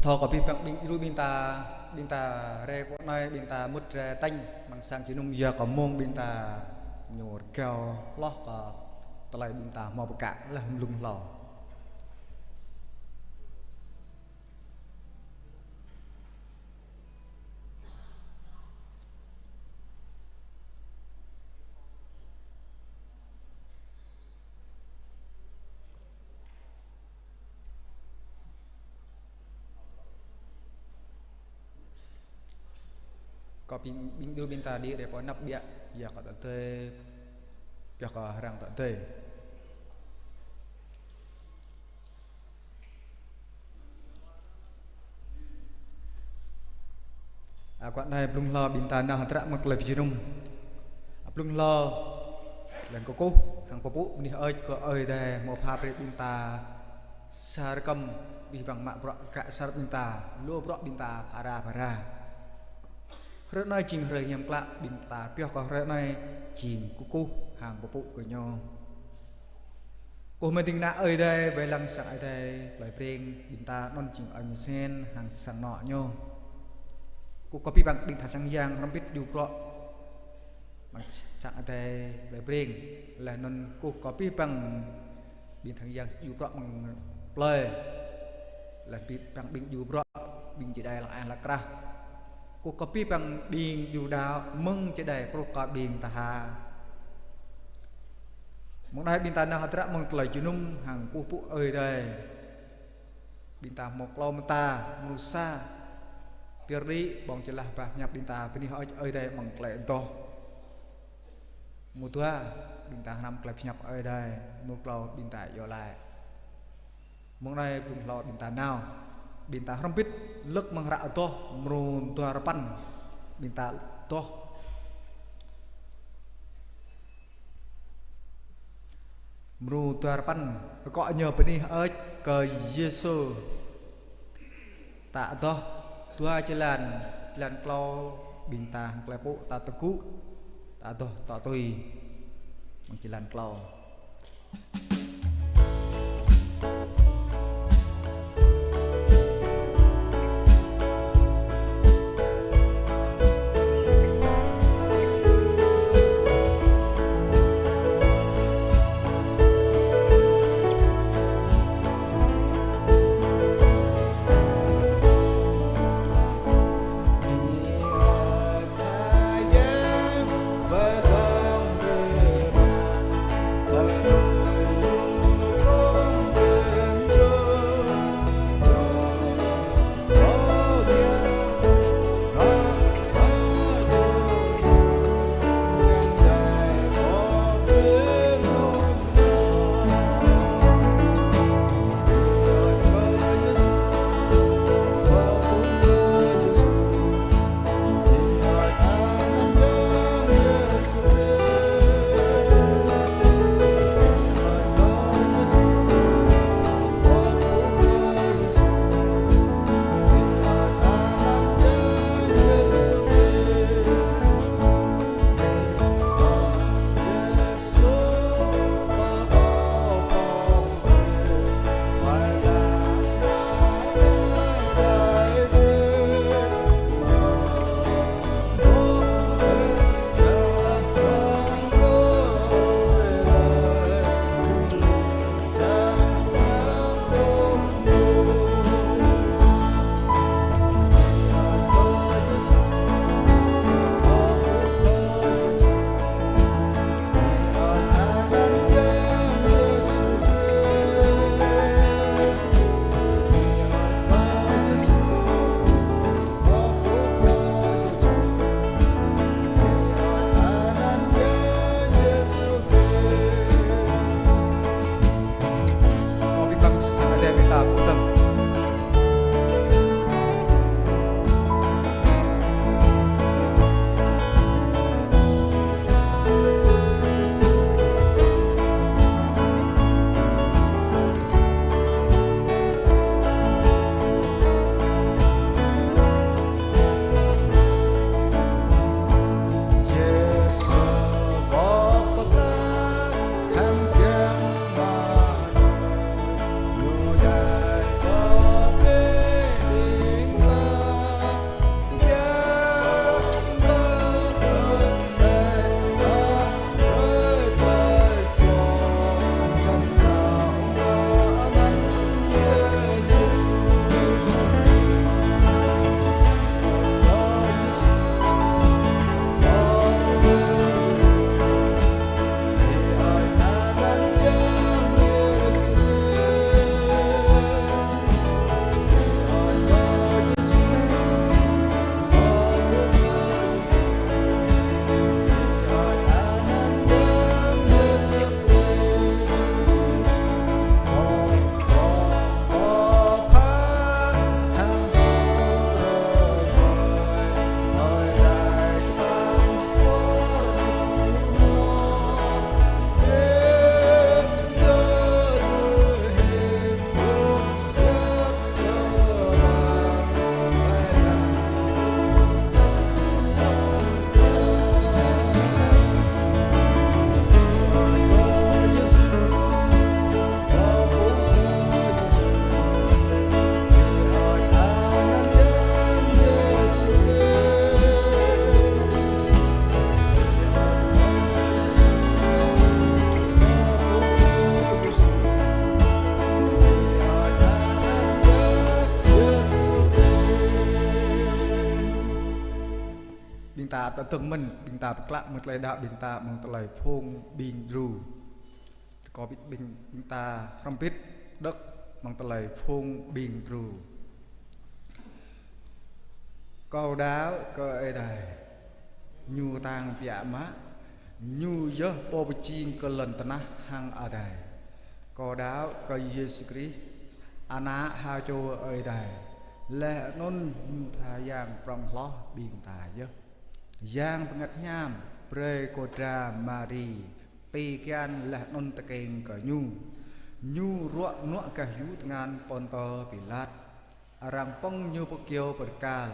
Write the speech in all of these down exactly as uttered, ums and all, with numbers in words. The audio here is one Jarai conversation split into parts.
Thâo kơ abih bang ƀing djru ƀing ta, ƀing ta rai pơ anai, ƀing ta mŭt rai tañ amăng sang jơnum, yua kơ mông ƀing ta ñu rơgao hloh kơ tơlơi ƀing ta hmâo pơkă laih blung hlâo. Kơ ƀing, ƀing djru ƀing ta đĭ rai pơ anăp biă, yua kơ tơdơi, pioh kơ arăng tơdơi. Ơ, guah anai blung hlâo ƀing ta nao hơdră mơ̆ng tơlơi jơnum. Ơ, blung hlâo lăng kơkuh hăng pơpŭ bơni hơơč kơ Ơi Adai hmâo pha brơi ƀing ta sa rơkơm abih bang mă bruă gah asar ƀing ta, lu bruă ƀing ta phara phara. Hrơi anai jing hrơi hiam klă, ƀing ta pioh kơ hrơi anai jing kơkuh hăng pơpŭ kơ Ñu. Kơkuh mơ̆ng ding kơna Ơi Adai, wai lăng sang Ơi Adai Plei Breng, ƀing ta anŭn jing Ơi Mơsen hăng sang anŏ ñu. Kơkuh kơ abih bang ƀing tha sang yang hrŏm hơbĭt djru bruă amăng sang Ơi Adai Plei Breng, laih anŭn kơkuh kơ abih bang ƀing tha sang yang djru bruă amăng plơi, laih abih bang ƀing djru bruă, ƀing čơđai lăng ai lăng krah. Kơkuh kơ abih bang ƀing djru đaŏ mơ̆ng čơđai truh kơ ƀing tha. Mơ̆ng anai ƀing ta nao hơdră mơ̆ng tơlơi jơnum hăng kơkuh pơpŭ Ơi Adai. Ƀing ta hmâo klâo mơta, mrô sa, pơyơr đĭ ƀơ̆ng jơlah bah pơhiăp ƀing ta bơni hơơč Ơi Adai mơ̆ng tơlơi adoh. Mrô dua, ƀing ta hrăm tơlơi pơhiăp Ơi Adai, mrô klâo ƀing ta iâu laĭ. Mơ̆ng anai blung hlâo ƀing ta nao, ƀing ta hrŏm hơbĭt lơ̆k mơ̆ng hră adoh mrô dua rơpăn, ƀing ta adoh. Mrô dua rơpăn, rơkâo ñu bơni hơơč kơ Yêsu. Ta adoh dua jơlan, jơlan klâo ƀing ta hăng tơlơi pơpŭ ta tơgŭ, ta adoh tŏ tui. Mơ̆ng jơlan klâo. Ta tơdơ̆ng mơ̆n, ƀing ta pơklă mơ̆ng tơlơi đaŏ ƀing ta, mơ̆ng tơlơi phung ƀing dru. Kâo ƀing, ƀing, ƀing ta hrŏm hơbĭt đŏk mơ̆ng tơlơi phung ƀing dru. Kâo đaŏ kơ Ơi Adai, Ñu kơtang biă mă, Ñu yơh Pô pơjing kơ lŏn tơnah hăng adai. Kâo đaŏ kơ Yêsu Krist, Ană ha čô Ơi Adai, laih anŭn Ñu tha Yang prŏng hloh ƀing ta yơh. Yang Bơngăt Hiam brơi kơ dra Mari pi kian laih anŭn tơkeng kơ Ñu. Ñu ruă nuă gah yŭ tơngan Pôntơ Pilat. Arăng pơ̆ng Ñu pơ kyâo bơrkal.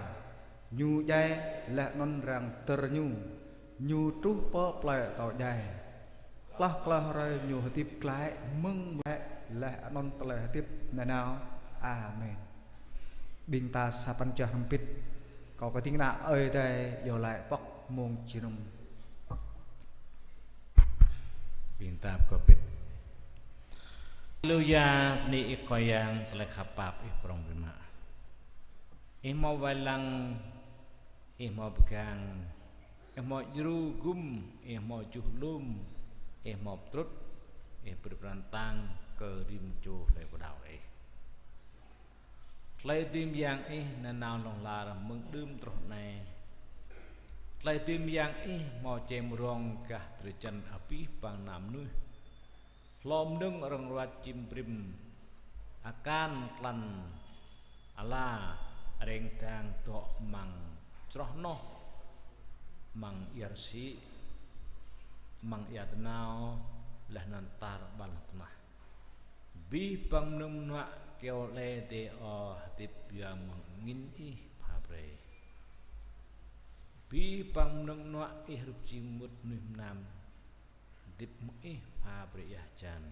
Ñu djai laih anŭn arăng dơr Ñu. Ñu truh pơ plơi atâo djai. Klâo klâo hrơi Ñu hơdip glaĭ mơ̆ng mơ̆ laih anŭn tơlơi hơdip nanao. Amen. Ƀing ta sa păn čuah hrŏm hơbĭt. Kâo kơting ană Ơi Adai iâu laĭ pŏk mông jơnum. Ƀing ta pơkŏp hơbĭt. Haleluya, bơni Ih Khua Yang, tơlơi khăp pap Ih prŏng biă mă. Ih hmâo wai lăng, Ih hmâo pơgang, Ih hmâo djru gum, Ih hmâo juh lum, Ih hmâo pơtrŭt, Ih brơi pran tang kơ rĭm čô hlơi pô đaŏ Ih. Tơlơi dưi mơyang Ih nanao hlŏng lar mơ̆ng đưm truh anai. Tơlơi dưi mơyang Ih hmâo čem rong gah drơi jăn abih bang ană mơnuih. Hlô mơnơ̆ng rơ̆ng ruăt čim brĭm, akan klăn ala, reng dang dŏ amăng čroh noh, amăng ia rơsĭ, amăng ia tơnao, laih anŭn tar ƀar lŏn tơnah. Abih bang mơnơ̆ng mơnuă kơyâo lĕ dêh ơ hơdip yua mơ̆ng angin Ih pha brơi. Abih bang mơnơ̆ng mơnuă Ih hrup jing mŭt mơnuih mơnam, hơdip mơ̆ng Ih pha brơi ia hơjan